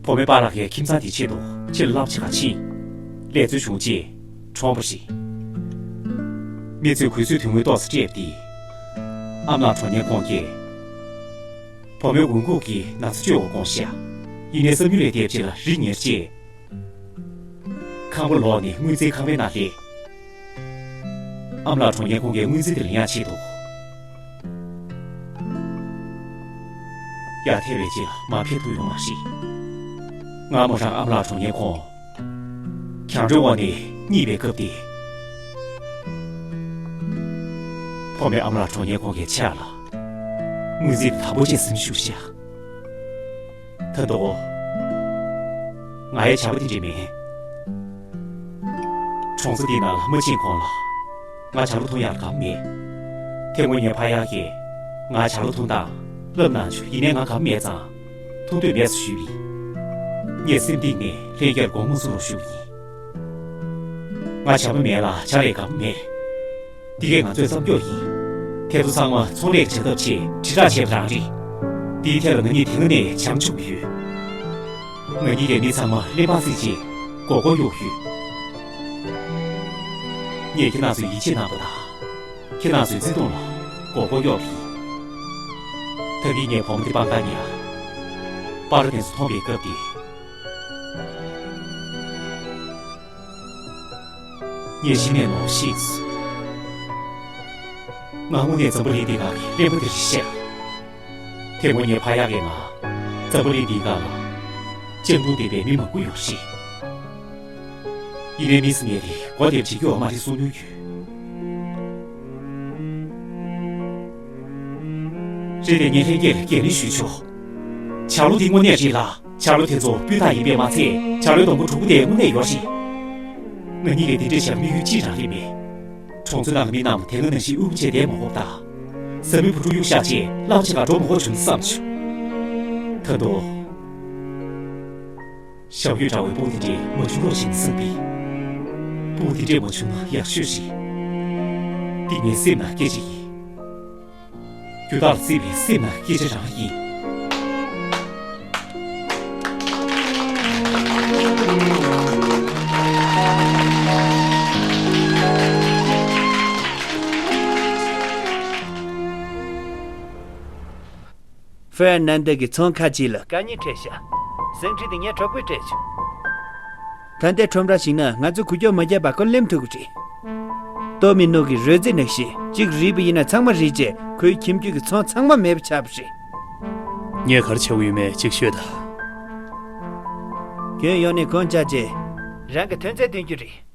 བུ་མོའི་པཱ་ལགས་ཀྱིས་ཁྱིམ་ཚང་དེའི་ཆེད་དུ་ཕྱིར་རླབས་ཆེ་ག་ཕྱིན། ལས་རྩོལ་བྱུང་རྗེས་གྲོངས་པ་རེད། མི་ཚོས་གུས་བསུའི་དོན་དངོས་ཏོག་ཙམ་སྤྲད་པ་དེས། ཨ་མ་ལགས་གྲོངས་མཁན་ཁོང་གིས། བུ་མོའི་འོང་འགུག་གི་ན་ཚ་བཅོས་པར་དགོངས་ཤག་ཡིན་ནའི་བསམ་ཡུལ་ལས་འདས་པ་ཅིག་ལ་རི་ཉེར་བཅད། ཁང་པ་ལོག་ནས་དངུལ་རྩིས་ཁང་པའི་ནང་སླེབས། ཨ་མ་ལགས་གྲོངས་མཁན་ཁོང་གིས་དངུལ་རྩིས་དེ་ལ་ཉར་ཆེད་དུ། ཡར་ཐལ་བའི་རྗེས་ལ་མར་འཕེན་ཐུབ་ཡོད་མ་རེད། སྔ་མོ་རང་ཨ་མ་ལགས་གྲོངས་མཁན་ཁོང་། གྱང་ཁྲོད་འོག་ནས་རྙེད་པའི་སྐབས་དེ། བུ་མོའི་ཨ་མ་ལགས་གྲོངས་མཁན་ཁོང་གི་ཕྱག་ལ། དངུལ་རྩིས་དེ་དམ་པོ་བྱས་ཟིན་བཞུགས་ཤག་ད་དུང་། ང་ཡི་བྱ་བ་དེ་འདྲ་མིན། གྲོང་གསེབ་འདིའི་ནང་ལ་མ་ཕྱིན་གོང་ལ། ང་བྱ་ལོ་མཐོང་ཡག་དགའ་པོ་མེད། དེ་སྔོན་ངའི་ཕ་ཡག་གིས་ང་བྱ་ལོ་མཐོང་སྟངས་ལབ་གནང་བྱུང་། ཡིན་ནའི་ང་དགའ་པོ་མེད་ཙང་། མཐོང་འདོད་མེད་ཟེར་ཞུས་པ་ཡིན། ངས་སེམས་གཏིང་ནས་ལྷན་རྒྱས་ལ་དགོངས་མ་ཚོམ་རོགས་ཞུ་གི་ཡིན། ང་བྱ་བ་མེད་ལ་བྱ་ལས་དགའ་པོ་མེད། འདི་གས་ང་ཚོའི་རྩ་མཆོག་ཡིན། དེ་ཚོ་ཚང་མ་ཚོང་ལས་ཀྱི་བྱ་ཐབས་ཆེད་དྲིལ་བསྒྲགས་བྱས་པ་རང་རེད། འདིའི་ཐད་ལ་ང་གཉིས་དེ་སྔ་ནས་བྱང་ཆུབ་ཡོད། ང་གཉིས་ཀྱིས་མི་ཚང་མ་གླེན་པ་བསྲེས་རྗེས་མགོ་སྐོར་གཡོག་ཡོད། ངས་ཁྱེད་རང་ཚོའི་ཡིད་ཆེས་གནང་བ་དང་། ཁྱེད་རང་ཚོའི་བརྩེ་དུང་ལ་མགོ་སྐོར་གཡོག་གི་ཡིན། ད་གིན་ངས་བུ་མོ་འདི་སྤང་ཁ་ཉར། པར་དེ་ཚོ་མཐོང་བའི་སྐབས་དེ། ངས་གཞི་ནས་ནོར་ཤེས་སོང་། ང་དངོས་གནས་འཛམ་བུ་གླིང་འདི་ནང་གི་གླེན་པ་དེ་རེད་ཤག་དེ་སྔོན་ངའི་ཕ་ཡག་གིས་ང་འཛམ་བུ་གླིང་འདིའི་སྒང་ལ་སྤྱང་གྲུང་ལྡན་པའི་མི་མང་པོ་ཡོད་རེད། ཡིན་ནའི་མི་སེམས་ངན་དེ་མགོ་དེབ་བྱེད་རྒྱུ་ཡོད་མ་རེད་གསུང་མྱོང་ཡོད། རེད་དེ་ངས་ལྷན་རྒྱས་ལ་འགན་ལེན་ཞུས་ཆོག་བྱ་ལོ་དེ་དངོས་གནས་རེད་ལ། བྱ་ལོ་དེ་ཚོ་སྤུས་དག་ཡིན་པས་མ་ཚད་བྱ་ལོའི་སྡོང་པོ་དྲུག་པོ་དེ་དངོས་གནས་ཡོད་རེད། ང་གཉིས་ཀས་དེ་འདྲས་བྱ་དམིགས་ཡུལ་ཅི་རང་རེད་མེད། གྲོང་ཚོ་ནང་གི་མི་རྣམས་དེ་སྔ་ནང་བཞིན་དབུ་བྱས་བསྡད་མ་འོང་ད། བཟའ་མི་བུ་ཕྲུག་གཡུག་བཞག་རྗེས་གླང་ཆེན་ཁ་འགྲོ་མ་དགོས་བྱུང་བསམ་བྱུང་། ད་དུང་། ཞབས་གཡོན་འདྲ་བའི་དཔུང་དེ་འདྲས་མ་བྱུང་རོགས་ཞེས་བསམ་པས། དཔུང་དེ་འདྲས་མ་བྱུང་ན་ཡག་ཤོས་རེད། འདི་ངའི་སེམས་ནང་སྐད་ཆ་ཡིན། རྒྱུ་དག་ལ་བརྩིས་པའི་སེམས་ནང་སྐད་ཆ་རང་ཡིན། ཧྥེ་ནན་དེ་གི་ཚོང་ཁ་ཅིག་ལ་དཀའ་ངལ་འཕྲད་ཤག་སེང་ཁྲི་དེ་ངས་གྲོགས་པོས་སྤྲད་བྱུང་། ད་ལྟའི་ཁྲོམ་ར་ཞིག་ན་ང་ཚོས་འགུལ་སྐྱོད་མ་བརྒྱབ་པར་ཁོ་ལེན་ཐུབ་ཀྱི་རེད། ཏོ་མི་ནུ་གི་རོལ་རྩེད་ནང་བཞིན་གཅིག་རིག་པ་ཡིན་ན་ཚང་མ་རིག་བྱས་ཁོའི་ཁྱིམ་རྒྱུད་ཀྱི་ཚོང་ཚང་མ་མེད་པ་ཆགས་པ་རེད། ངས་ག་རེ་བྱ་དགོས་ཡོད་མེད་ཅིག་ཤོད་དང་། ཁྱོད་ཡོང་ནས་ཁོང་བཅར་རྗེས། རང་གི་ཐོན་རྫས་སྟོན་རྒྱུ་རེད།